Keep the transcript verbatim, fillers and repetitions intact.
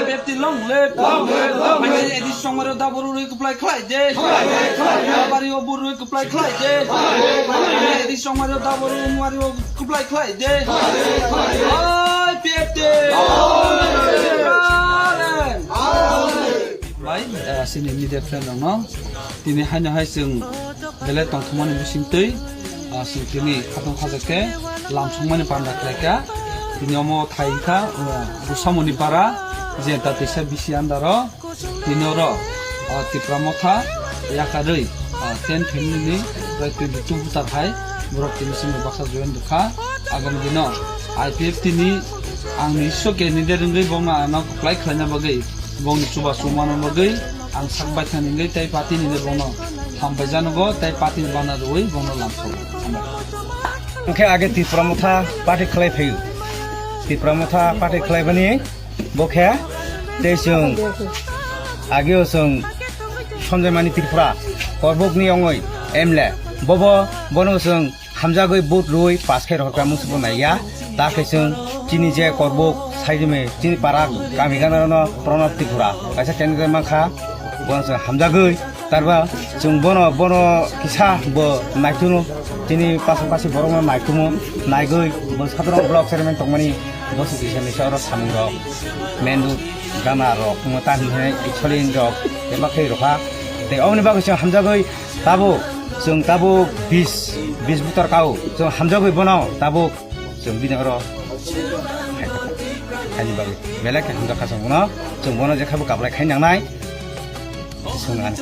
Pepti long live. Long live, long live. Edi songmaro daboro rui kuplai khlai de. Khlai de, khlai de. Bari o buru rui kuplai khlai de. Khlai de, khlai de. Edi songmaro daboro muari o kuplai khlai de. Khlai de, khlai de. Oi, pepti. Long live. Bai, eh, sini media friend rokno. Tini haino hai chwng belai tongthokmani bisingtwi, ah, chwng tini khatungkha khe lam songmani panda khlaikha. Tini omo thai wngkha, ah, Busamoni para, je ta tisa bisi andaro. Tini oro, ah, Tipra Motha yakarwi, ah, ten family ni prai twenty two voter hai borok tini chini baksa join rwkha. Agami dino I P F T ni ang ni isso candidate wngwi bongno ano kwplai khlaina bagwi, bongni chubachu mano bagwi ang sak baithang wngwi tei party ni bono hambai janogo tei party ni bana rwi bono lamsogo. Hambai. Hwnkhe age Tipra Motha party khlai phaio. Tipra Motha party khlai bani bo khe tei chwng ageo chwng Sanjay Mani Tripura Korbuk ni ongoi M L A bobo bono chwng hamjagwi vote rwi pass khe rohorkha, mungsubo naiya. Ta khe chwng chini je Korbuk saidime chini para kami ganarano Pranab Tripura kaisa candidate mankha, bono chwng hamjagwi tarba chwng bono, bono kisa bo naituno chini pasapasi borokno naitumo naigwi bo Sadharana block chairman tongmani bo se kisa misa oro samung rok mendu gana rok mo ta hinwi solin rok eba khe roha tei oboni bagwi chwng hamjagwi Tabuk, chwng tabuk bis, bis butor kao, chwng hamjagwi bono tabuk, chwng bini oro khaini bagwi belai khe hamjakha chwng bono, chwng bono jekha bo kaplai khai nangnai, chwng ani.